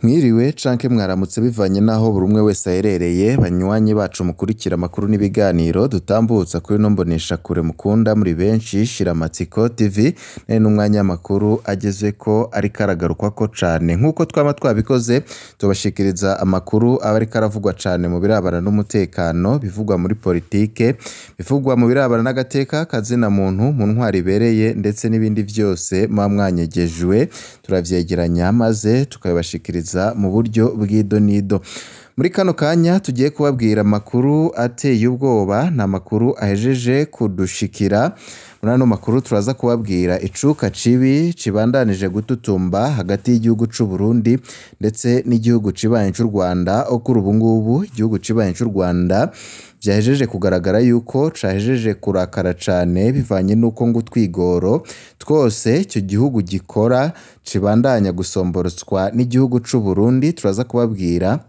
Mwiriwe canke mwaramutse bivanye n'aho buri umwe wese aherereye, banywanyi bacu mukurikira amakuru n'ibiganiro dutambutsa kuri ino mboneshakure mukunda muri benshi Shiramatsiko TV, none n'umwanya w'amakuru agezweko ariko aragarukwako cane. Nk'uko twama twabikoze tubashikiriza amakuru aba ariko aravugwa cane mu birabana n'umutekano, bivugwa muri politike, bivugwa mu birabana n'agateka kazina muntu, mu ntwaro ibereye ndetse n'ibindi vyose muba mwanyegejwe, turavyegeranya maze tukabibashikiriza mu buryo bw'idonido. Muri kano kanya tugiye kubabwira amakuru ateye ubwoba, ni amakuru ahejeje kudushikira. Muri ano makuru turaza kubabwira icuka cibi cibandanije gututumba hagati y'igihugu c'u Burundi ndetse n'igihugu cibanyi c'u Rwanda, aho kuri ubu ngubu igihugu cibanyi c'u Rwanda vyahejeje kugaragara yuko cahejeje kurakara cane bivanye n'uko ngo utwigoro twose ico gihugu gikora cibandanya gusomborotswa n'igihugu c'u Burundi. Turaza kubabwira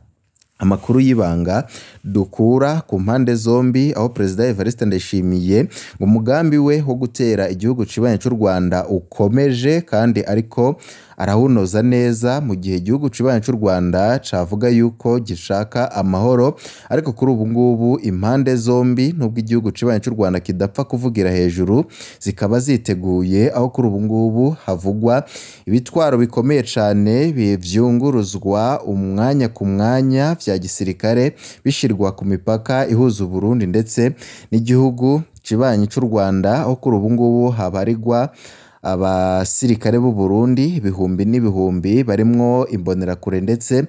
amakuru y'ibanga dukura ku mpande zombi, aho Perezida Evariste Ndayishimiye ngo umugambi we wo gutera igihugu cibanyi c'u Rwanda ukomeje kandi ariko arawunoza neza, mu gihe igihugu cibanyi c'u Rwanda cavuga yuko gishaka amahoro, ariko kuri ubu ngubu impande zombi nubwo igihugu cibanyi c'u Rwanda kidapfa kuvugira hejuru, zikaba ziteguye, aho kuri ubu ngubu havugwa ibitwaro bikomeye cane vyunguruzwa umwanya ku mwanya vya gisirikare bishirwa ku mipaka ihuza Uburundi ndetse n'igihugu cibanyi c'u Rwanda, aho kuri ubu ngubu habarigwa abasirikare b'u Burundi ibihumbi n'ibihumbi barimwo imbonerakure ndetse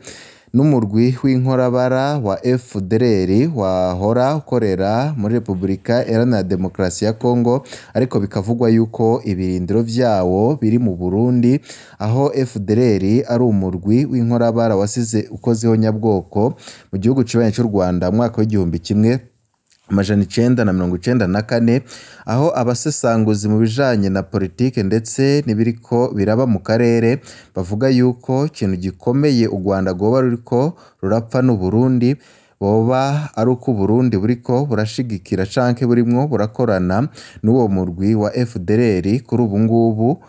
n'umurwi w'inkorabara wa FDLR wahora ukorera muri Repubulika Iharanira Demokarasi ya Kongo, ariko bikavugwa yuko ibirindiro vyawo biri mu Burundi, aho FDLR ari umurwi w'inkorabara wasize ukozeho nyabwoko mu gihugu cibanyi c'u Rwanda mu mwaka w'1994, aho abasesanguzi mu bijanye na politike ndetse n'ibiriko biraba mu karere bavuga yuko ikintu gikomeye u Rwanda rwoba ruriko rurapfa n'Uburundi boba ari uko Uburundi buriko burashigikira canke burimwo burakorana n'uwo murwi wa FDLR kuri ubu ngubu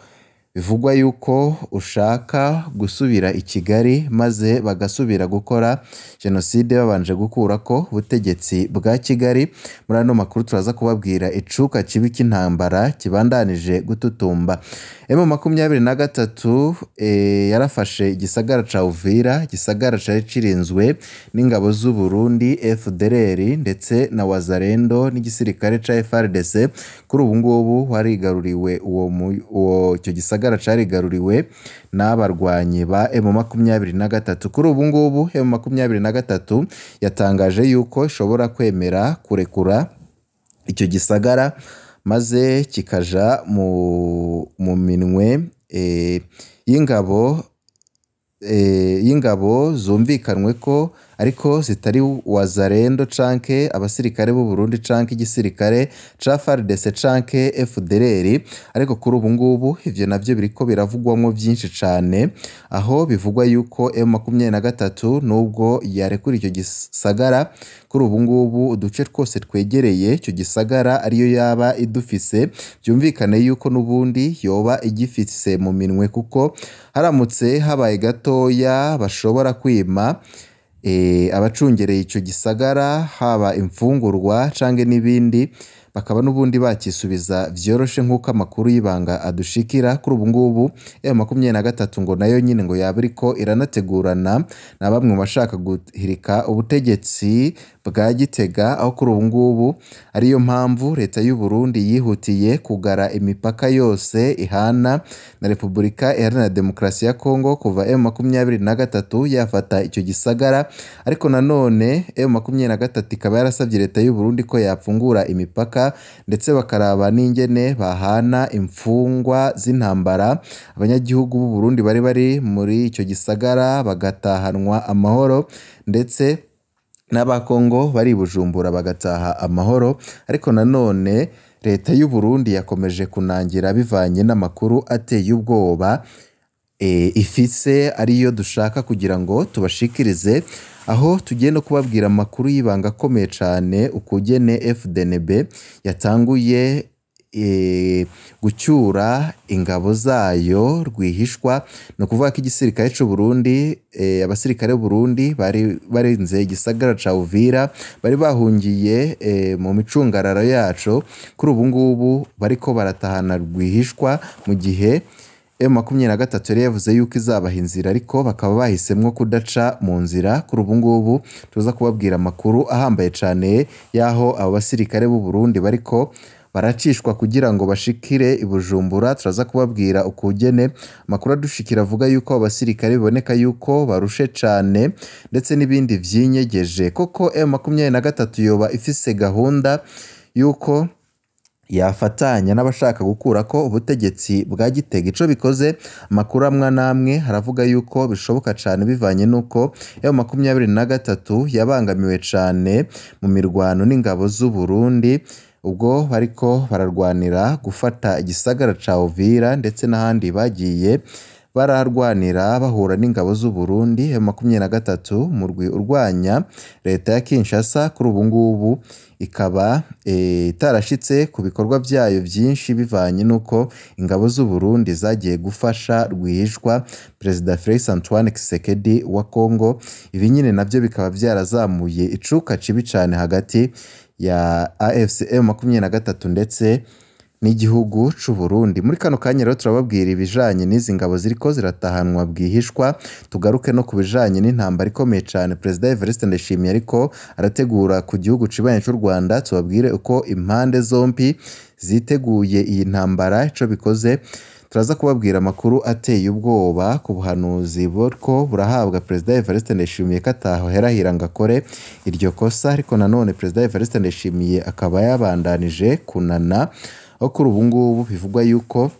bivugwa yuko ushaka gusubira i Kigali maze bagasubira gukora jenoside babanje gukurako ubutegetsi bwa Kigali. Muri ano makuru turaza kubabwira icuka kibi c'intambara kibandanije gututumba. M23 yarafashe igisagara ca Uvira, igisagara cari cirinzwe n'ingabo z'u Burundi, FDLR ndetse na Wazalendo n'igisirikare ca FARDC. Kuri ubu ngubu warigaruriwe uwo ico gisagara carigaruriwe n'abarwanyi ba M23. Kuri ubu ngubu M23 yatangaje yuko ishobora kwemera kurekura icyo gisagara maze kikaja mu minwe y'ingabo y'ingabo zumvikanwe ko ariko zitari Wazalendo canke abasirikare b'u Burundi canke igisirikare ca FARDC canke FDLR, ariko kuri ubu ngubu ivyo navyo biriko biravugwamwo vyinshi cane, aho bivugwa yuko M23 nubwo yarekura icyo gisagara, kuri ubu ngubu uduce twose twegereye icyo gisagara ariyo yaba idufise, vyumvikane yuko n'ubundi yoba igifise mu minwe, kuko haramutse habaye gatoya bashobora kwima abacungereye ico gisagara haba imfungurwa canke n'ibindi, bakaba n'ubundi bakisubiza vyoroshe nk'uko amakuru y'ibanga adushikira. Kuri ubu ngubu M23 ngo nayo nyene ngo yaba iriko iranategurana na bamwe mu bashaka guhirika ubutegetsi bwa Gitega, aho kuri ubu ngubu ariyo mpamvu leta y'u Burundi yihutiye kugara imipaka yose ihana na Repubulika Iharanira Demokarasi ya Kongo kuva M23 yafata ico gisagara. Ariko nanone M23 ikaba yarasavye leta y'u Burundi ko yapfungura imipaka ndetse bakaraba n'ingene bahana imfungwa z'intambara abanyagihugu b'u Burundi bari bari muri ico gisagara bagatahanwa amahoro, ndetse n'abakongo bari i Bujumbura bagataha amahoro. Ariko nanone leta y'u Burundi yakomeje kunangira bivanye n'amakuru ateye ubwoba ifise, ariyo dushaka kugira ngo tubashikirize, aho tugiye no kubabwira amakuru y'ibanga akomeye cane ukugene FDNB yatanguye gucyura ingabo zayo rwihishwa. Ni ukuvuga ko igisirikare c'u Burundi, abasirikare b'u Burundi bari barinze igisagara ca Uvira, bari bahungiye mu micungararo yaco, kuri ubu ngubu bariko baratahana rwihishwa, mu gihe M23 yari yavuze yuko izabaha inzira, ariko bakaba bahisemwo kudaca mu nzira. Kuri ubu ngubu tuza kubabwira amakuru ahambaye cane y'aho abo basirikare b'u Burundi bariko baracishwa kugira ngo bashikire i Bujumbura. Turaza kubabwira ukugene amakuru adushikira avuga yuko abo basirikare biboneka yuko barushe cane, ndetse n'ibindi vyinyegeje. Koko M23 yoba ifise gahunda yuko yafatanya n'abashaka gukurako ubutegetsi bwa Gitega. Ico bikoze, amakuru amwe n'amwe haravuga yuko bishoboka cane, bivanye n'uko M23 yabangamiwe cane mu mirwano n'ingabo z'u Burundi ubwo bariko bararwanira gufata igisagara ca Uvira, ndetse n'ahandi bagiye bararwanira bahura n'ingabo z'u Burundi. M23 umurwi urwanya leta ya Kinshasa, kuri ubu ngubu ikaba itarashitse ku bikorwa vyayo vyinshi, bivanye n'uko ingabo z'u Burundi zagiye gufasha rwihishwa Perezida Felix Antoine Tshisekedi wa Congo. Ibi nyine navyo bikaba vyarazamuye icuka cibi cane hagati ya AFC M23 ndetse n'igihugu c'u Burundi. Muri kano kanya rero turababwira ibijanye n'izi ngabo ziriko ziratahanwa bwihishwa, tugaruke no ku bijanye n'intambara ikomeye cane Perezida Evariste Ndayishimiye ariko arategura ku gihugu cibanyi c'u Rwanda. Tubabwire uko impande zompi ziteguye iyi ntambara. Ico bikoze, turaza kubabwira amakuru ateye ubwoba ku buhanuzi buriko burahabwa Perezida Evariste Ndayishimiye ko ataherahira ngo akore iryo kosa, ariko nanone Perezida Evariste Ndayishimiye akaba yabandanije kunana, aho kuri ubu ngubu bivugwa yuko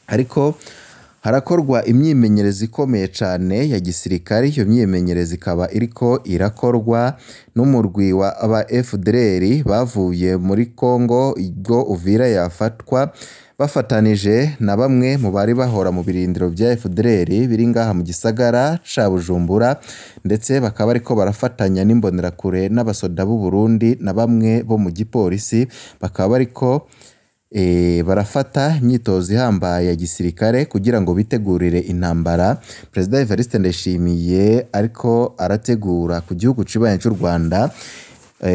ariko harakorwa imyimenyerezo ikomeye cane ya gisirikare. Iyo myimenyerezo ikaba iriko irakorwa n'umurwi wa aba FDLR bavuye muri Congo ubwo Uvira yafatwa, bafatanije na bamwe mu bari bahora mu birindiro vya FDLR biri ngaha mu gisagara ca Bujumbura, ndetse bakaba bariko barafatanya n'imbonerakure n'abasoda b'u Burundi na bamwe bo mu gipolisi, bakaba bariko barafata imyitozo ihambaye ya gisirikare kugira ngo bitegurire intambara Perezida Evariste Ndayishimiye ariko arategura ku gihugu cibanyi c'u Rwanda.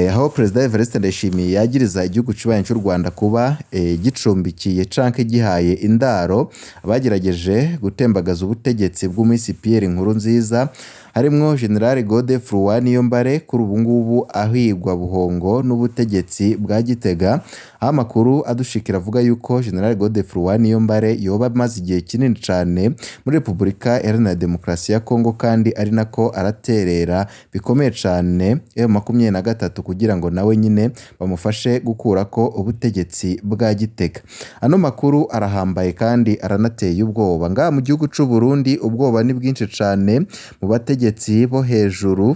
Aho Perezida Evariste Ndayishimiye yagiriza igihugu cibanyi c'u Rwanda kuba gicumbikiye canke gihaye indaro abagerageje gutembagaza ubutegetsi bw'umisi Pierre Nkurunziza, harimwo General Godefroid Niyombare, kuri ubu ngubu ahigwa buhongo n'ubutegetsi bwa Gitega. Aho amakuru adushikira avuga yuko General Godefroid Niyombare yoba amaze igihe kinini cane muri Repubulika Iharanira Demokarasi ya Kongo, kandi ari nako araterera bikomeye cane M23 kugira ngo nawe nyine bamufashe gukurako ubutegetsi bwa Gitega. Ano makuru arahambaye kandi aranateye ubwoba. Ngaha mu gihugu c'u Burundi ubwoba ni bwinshi cane mu bategetsi bo hejuru,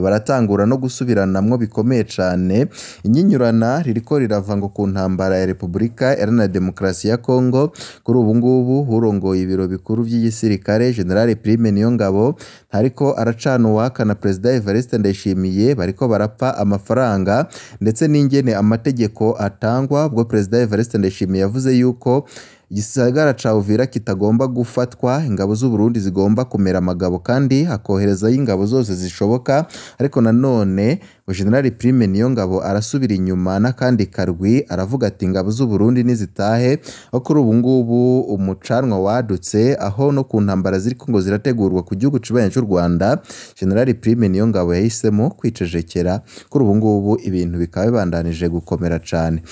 baratangura no gusubiranamwo bikomeye cane. Inyinyurana ririko rirava ngo ku ntambara ya Repubulika Iharanira Demokarasi ya Kongo. Kuri ubu ngubu urongoye ibiro bikuru vy'igisirikare General Prime Niyongabo ntariko aracana uwaka na Perezida Evariste Ndayishimiye, bariko barapfa amafaranga ndetse n'ingene amategeko atangwa. Ubwo Perezida Evariste Ndayishimiye yavuze yuko igisagara ca Uvira kitagomba gufatwa, ingabo z'u Burundi zigomba kumera amagabo kandi akoherezayo ingabo zose zishoboka, ariko nanone General Prime Niyongabo arasubira inyuma n'akandi karwi, aravuga ati ingabo z'u Burundi nizitahe. Aho kuri ubu ngubu umucanwa wadutse, aho no ku ntambara ziriko ngo zirategurwa ku gihugu cibanyi c'u Rwanda, General Prime Niyongabo yahisemo kwicecekera. Kuri ubu ngubu ibintu bikaba bibandanije gukomera cane.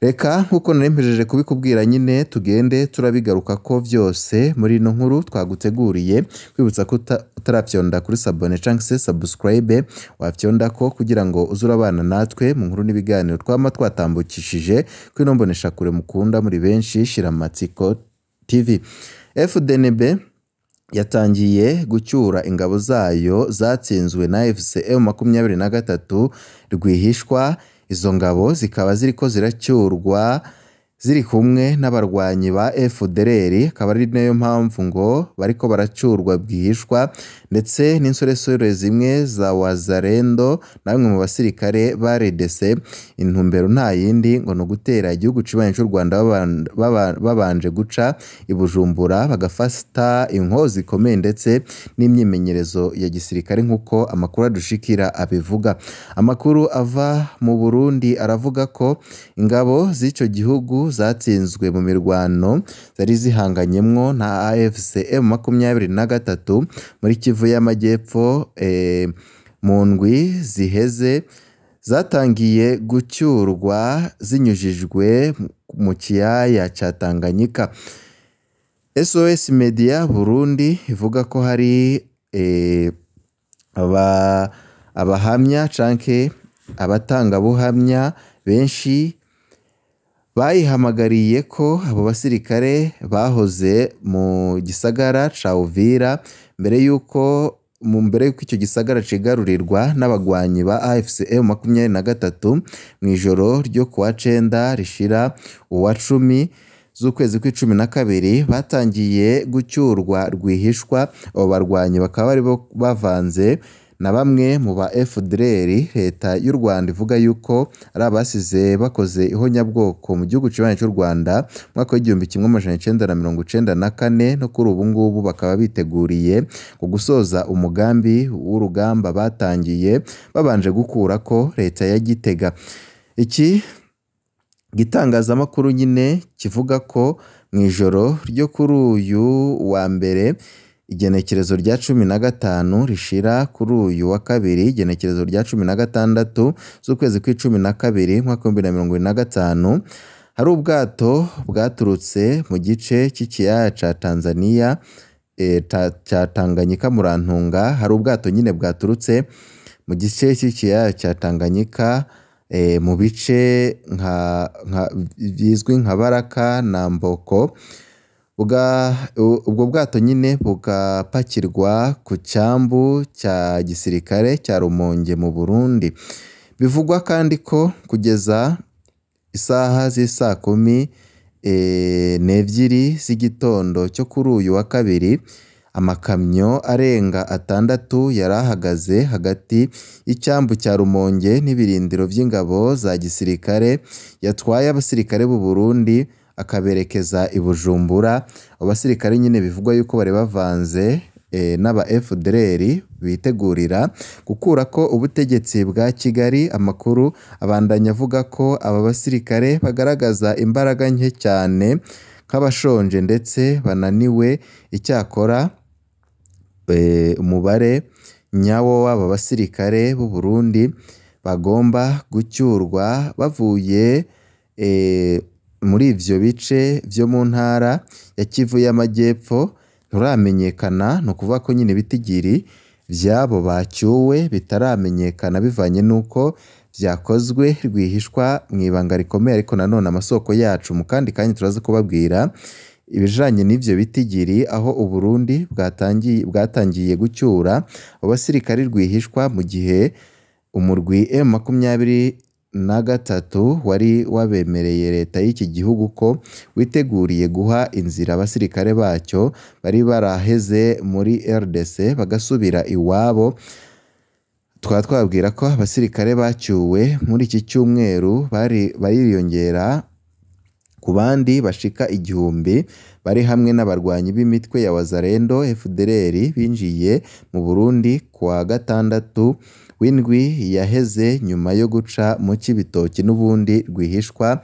Reka nkuko nari mpejeje kubikubwira nyine tugende turabigaruka ko vyose muri ino nkuru twaguteguriye. Kwibutsa ko utarafyonda kuri sabone canke se subscribe, wafyondako kugira ngo uze urabana natwe mu nkuru n'ibiganiro twama twatambukishije kuri ino mboneshakure mukunda muri benshi, Shiramatsiko TV. FDNB yatangiye gucyura ingabo zayo zatsinzwe na AFC M23 rwihishwa. Izo ngabo zikaba ziriko ziracyurwa ziri kumwe n'abarwanyi ba FDLR, akaba ari nayo mpamvu ngo bariko baracurwa bwihishwa ndetse n'insoresore zimwe za Wazalendo na bamwe mu basirikare ba RDC. Intumbero nta yindi ngo ni ugutera igihugu cibanyi c'u Rwanda babanje guca i Bujumbura bagafata inkozi zikomeye ndetse n'imyimenyerezo ya gisirikare nk'uko amakuru adushikira abivuga. Amakuru ava mu Burundi aravuga ko ingabo z'ico gihugu zatsinzwe mu mirwano zari zihanganyemwo na AFC M23 muri Kivu y'Amajyepfo mu ndwi ziheze, zatangiye gucyurwa zinyujijwe mu kiyaya ca Tanganyika. SOS Media Burundi ivuga ko hari abahamya canke abatangabuhamya benshi bayihamagariye ko abo basirikare bahoze mu gisagara ca Uvira mbere yuko ico gisagara cigarurirwa n'abagwanyi ba AFC M23 mw'ijoro ryo kuwa cenda rishira uwa 10 z'ukwezi kw'icumi na kabiri, batangiye gucyurwa rwihishwa. Abo barwanyi bakaba bari bavanze na bamwe mu ba FDLR leta y'u Rwanda ivuga yuko ari abasize bakoze ihonyabwoko mu gihugu cibanyi c'u Rwanda mu mwaka w'1994, no kuri ubu ngubu bakaba biteguriye gusoza umugambi w'urugamba batangiye babanje gukurako leta ya Gitega. Iki gitangazamakuru nyine kivuga ko mw'ijoro ryo kuri uyu wa mbere igenekerezo rya 15 rishira kuri uyu wa kabiri igenekerezo rya 16 z'ukwezi kw'icumi na kabiri umwaka w'2025, hari ubwato bwaturutse mu gice c'ikiyaya ca Tanzania ca Tanganyika Murantunga. Hari ubwato nyine bwaturutse mu gice c'ikiyaya ca Tanganyika mu bice bizwi nka Baraka na Mboko. Ubwo bwato nyine bugapakirwa ku cyambu cya gisirikare cya Rumonge mu Burundi. Bivugwa kandi ko kugeza isaha z'isaa 12 z'igitondo cyo kuri uyu wa kabiri, amakamyo arenga 6 yari ahagaze hagati y'icyambu cya Rumonge n'ibirindiro by'ingabo za gisirikare yatwaye abasirikare b'u Burundi akaberekeza i Bujumbura. Abo basirikare nyine bivugwa yuko bari bavanze n'aba FDLR bitegurira gukurako ubutegetsi bwa Kigali. Amakuru abandanya avuga ko aba basirikare bagaragaza imbaraga nke cyane nk'abashonje ndetse bananiwe. Icyakora umubare nyawo w'aba basirikare b'u Burundi bagomba gucyurwa bavuye muri ivyo bice vyo mu ntara ya Kivu y'Amajyepfo nturamenyekana. Ni ukuvuga ko nyine ibitigiri vy'abo bacyuwe bitaramenyekana bivanye n'uko vyakozwe rwihishwa mw'ibanga rikomeye, ariko nanone amasoko yacu mu kandi kanya turaza kubabwira ibijanye n'ivyo bitigiri aho u Burundi bwatangiye gucyura abo basirikare rwihishwa mu gihe umurwi M23 wari wabemereye leta y'iki gihugu ko witeguriye guha inzira abasirikare bacyo bari baraheze muri RDC bagasubira iwabo. Tukaba twababwira ko abasirikare bacyuwe muri iki cyumweru bariyongera ku bandi bashika 1000 bari hamwe n'abarwanyi b'imitwe ya Wazalendo FDLR binjiye mu Burundi kuwa gatandatu w'indwi yaheze nyuma yo guca mu Cibitoki n'ubundi rwihishwa.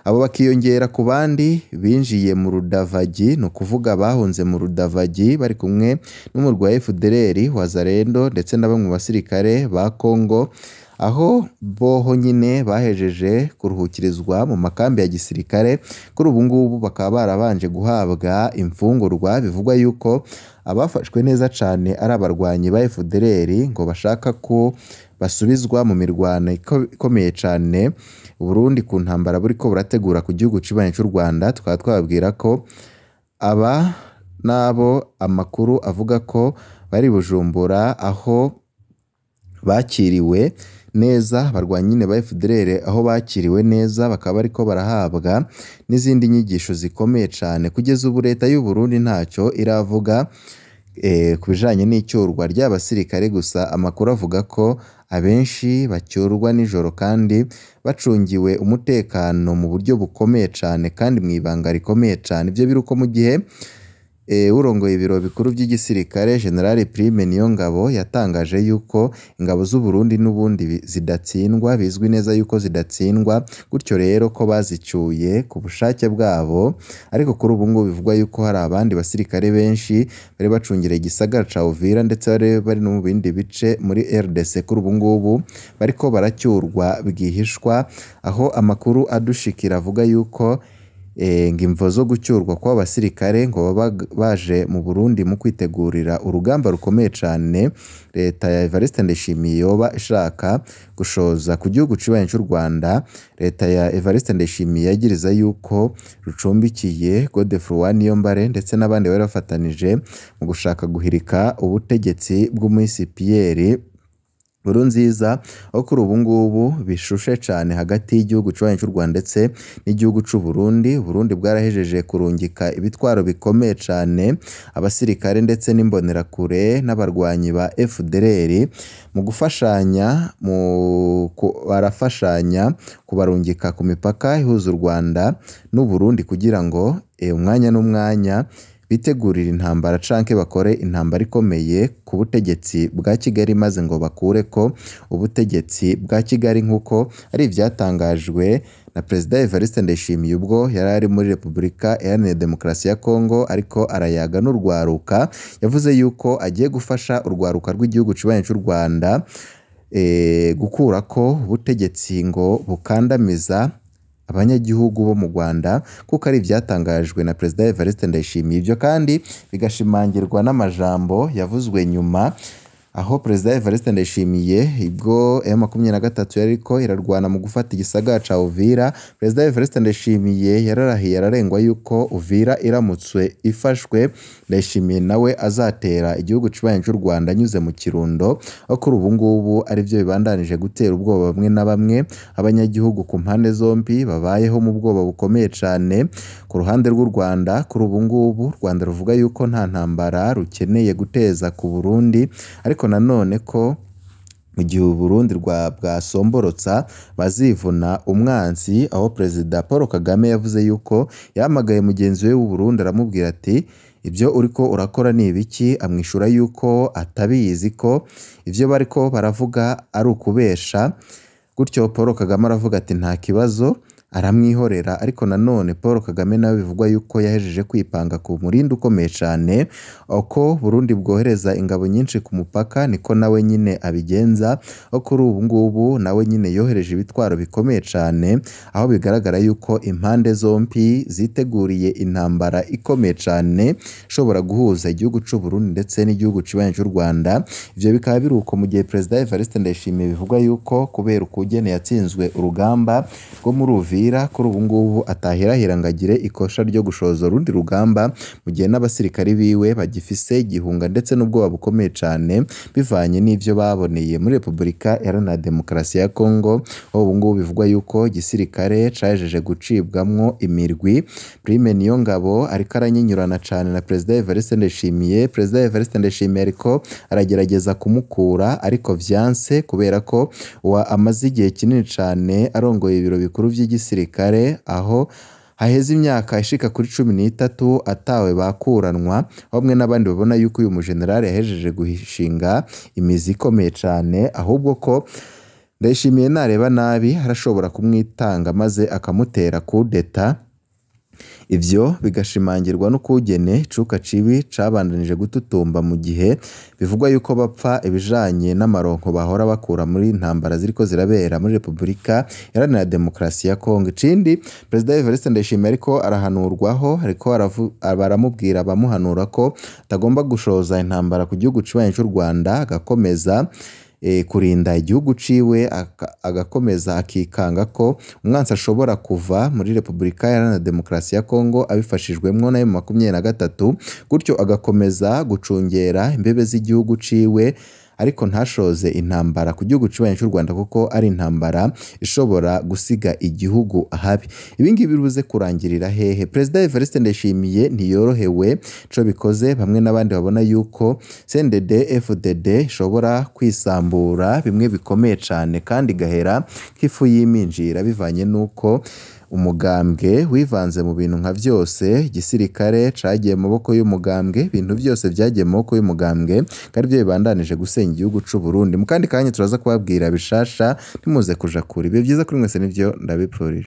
Abo bakiyongera ku bandi binjiye mu Rudavagi, ni ukuvuga bahunze mu Rudavagi bari kumwe n'umurwi wa FDLR Wazalendo ndetse na bamwe mu basirikare ba Congo, aho boho nyine bahejeje kuruhukirizwa mu makambi ya gisirikare. Kuri ubu ngubu bakaba barabanje guhabwa imfungurwa. Bivugwa yuko abafashwe neza cane ari abarwanyi ba FDLR ngo bashaka ko basubizwa mu mirwano ikomeye cane Burundi ku ntambara buriko burategura ku gihugu cibanyi c'u Rwanda. Tukaba twababwira ko aba nabo amakuru avuga ko bari Bujumbura aho bakiriwe neza. Abarwanyi nyene ba FDLR aho bakiriwe neza, bakaba bariko barahabwa n'izindi nyigisho zikomeye cane. Kugeza ubu leta y'u Burundi ntacyo iravuga ku bijanye n'icyurwa ry'abasirikare, gusa amakuru avuga ko abenshi bacyurwa nijoro kandi bacungiwe umutekano mu buryo bukomeye cane kandi mw'ibanga rikomeye cane. Ivyo biruko mu gihe urongoye ibiro bikuru vy'igisirikare General Prime Niyongabo yatangaje yuko ingabo z'u Burundi n'ubundi zidatsindwa, bizwi neza yuko zidatsindwa, gutyo rero ko bazicuye ku bushake bwabo. Ariko kuri ubu ngubu bivugwa yuko hari abandi basirikare benshi bari bacungera igisagara ca Uvira ndetse bari bari no mu bindi bice muri RDC, kuri ubu ngubu bariko baracyurwa bwihishwa, aho amakuru adushikira avuga yuko ngo imvo zo gucyurwa kw'abo basirikare ngo baba baje mu Burundi mu kwitegurira urugamba rukomeye cane leta ya Evariste Ndayishimiye yoba ishaka gushoza ku gihugu cibanyi c'u Rwanda. Leta ya Evariste Ndayishimiye yagiriza yuko rucumbikiye Godefroid Niyombare ndetse n'abandi bari bafatanije mu gushaka guhirika ubutegetsi bw'umuhisi Pierre Nkurunziza, aho kuri ubu ngubu bishushe cane hagati y'igihugu cibanyi c'u Rwanda ndetse n'igihugu c'u Burundi. Burundi bwarahejeje kurungika ibitwaro bikomeye cane, abasirikare ndetse n'imbonerakure n'abarwanyi ba FDLR mu gufashanya barafashanya kubarungika ku mipaka ihuza u Rwanda n'u Burundi kugira ngo umwanya n'umwanya bitegurire intambara canke bakore intambara ikomeye ku butegetsi bwa Kigali, maze ngo bakureko ubutegetsi bwa Kigali, nk'uko ari ivyatangajwe na Perezida Evariste Ndayishimiye ubwo yari ari muri Repubulika Iharanira Demokarasi ya Kongo ariko arayaga n'urwaruka. Yavuze yuko agiye gufasha urwaruka rw'igihugu cibanyi c'u Rwanda gukurako ubutegetsi ngo bukandamiza abanyagihugu bo mu Rwanda, kuko ari ivyatangajwe na Perezida Evariste Ndayishimiye. Ivyo kandi bigashimangirwa n'amajambo yavuzwe nyuma aho Perezida Evariste Ndayishimiye ubwo M23 yariko irarwana mu gufata igisagara ca Uvira, Perezida Evariste Ndayishimiye yararahiye ararengwa yuko Uvira iramutswe ifashwe, Ndayishimiye nawe azatera igihugu cibanyi c'u Rwanda anyuze mu Kirundo, aho kuri ubu ngubu arivyo bibandanije gutera ubwoba bamwe na bamwe abanyagihugu ku mpande zombi babayeho mu bwoba bukomeye cane. Ku ruhande rw'u Rwanda kuri ubu ngubu u Rwanda ruvuga yuko nta ntambara rukeneye guteza ku Burundi, ariko nanone ko mu gihe u Burundi bwasomborotsa bazivuna umwansi, aho Perezida Paul Kagame yavuze yuko yahamagaye mugenzi we w'u Burundi aramubwira ati ibyo uriko urakora ni ibiki, amwishura yuko atabizi ko ivyo bariko baravuga ari ukubesha. Gutyo Paul Kagame aravuga ati nta kibazo, aramwihorera. Ariko nanone Paul Kagame nawe bivugwa yuko yahejeje kwipanga ku murindi ukomeye cane, uko Burundi bwohereza ingabo nyinshi ku mupaka niko nawe nyine abigenza, aho kuri ubu ngubu nawe nyine yohereje ibitwaro bikomeye cane, aho bigaragara yuko impande zombi ziteguriye intambara ikomeye cane ishobora guhuza igihugu c'u Burundi ndetse n'igihugu cibanyi c'u Rwanda. Ivyo bikaba biruko mu gihe Perezida Evariste Ndayishimiye bivugwa yuko kubera ukugene yatsinzwe urugamba rwo muri Uvira, kuri ubu ngubu atahirahira ngo agire ikosha ryo gushoza urundi rugamba, mu gihe n'abasirikari biwe bagifise igihunga ndetse n'ubwoba bukomeye cane bivanye n'ivyo baboneye muri Repubulika Iharanira Demokarasi ya Kongo, aho ubu ngubu bivugwa yuko igisirikare cahejeje gucibwamwo imirwi. Prime Niyongabo ariko aranyinyurana cane na Perezida Evariste Ndayishimiye. Perezida Evariste Ndayishimiye ariko aragerageza kumukura ariko vyanse, kubera ko uwa amaze igihe kinini cane arongoye ibiro bikuru vy'igisirikare, aho haheze imyaka ishika kuri 13 atawe bakuranwa, bamwe n'abandi babona yuko uyu mujenerali yahejeje guhishinga imizi ikomeye cane, ahubwo ko Ndayishimiye nareba nabi arashobora kumwitanga maze akamutera kudeta. Ivyo bigashimangirwa n'ukugene icuka cibi cabandanije gututumba mu gihe bivugwa yuko bapfa ibijanye n'amaronko bahora bakura muri ntambara ziriko zirabera muri Repubulika Iharanira Demokarasi ya Kongo. Ikindi Perezida Evariste Ndayishimiye ariko arahanurwaho, ariko baramubwira abamuhanura ko atagomba gushoza intambara ku gihugu cibanyi c'u Rwanda, agakomeza kurinda igihugu ciwe, agakomeza akikanga ko umwansi ashobora kuva muri Repubulika Iharanira Demokarasi ya Kongo abifashijwemwo na M23, gutyo agakomeza gucungera imbebe z'igihugu ciwe, ariko ntashoze intambara ku gihugu kibanyi cy'u Rwanda kuko ari intambara ishobora gusiga igihugu ahabi. Ibi ngibi bibuze kurangirira hehe? Perezida Evariste Ndayishimiye ntiyorohewe ico bikoze, bamwe n'abandi babona yuko CNDD FDD ishobora kwisambura bimwe bikomeye cane kandi igahera nk'ifu y'iminjira, bivanye n'uko umugambwe wivanze mu bintu nka vyose, igisirikare cagiye mu maboko y'umugambwe, ibintu vyose vyagiye mu maboko y'umugambwe, kandi ivyo bibandanije gusenya igihugu c'u Burundi. Mu kandi kanya turaza kubabwira bishasha, ntimuze kuja kure. Ibihe vyiza kuri mwese nivyo ndabipfurije.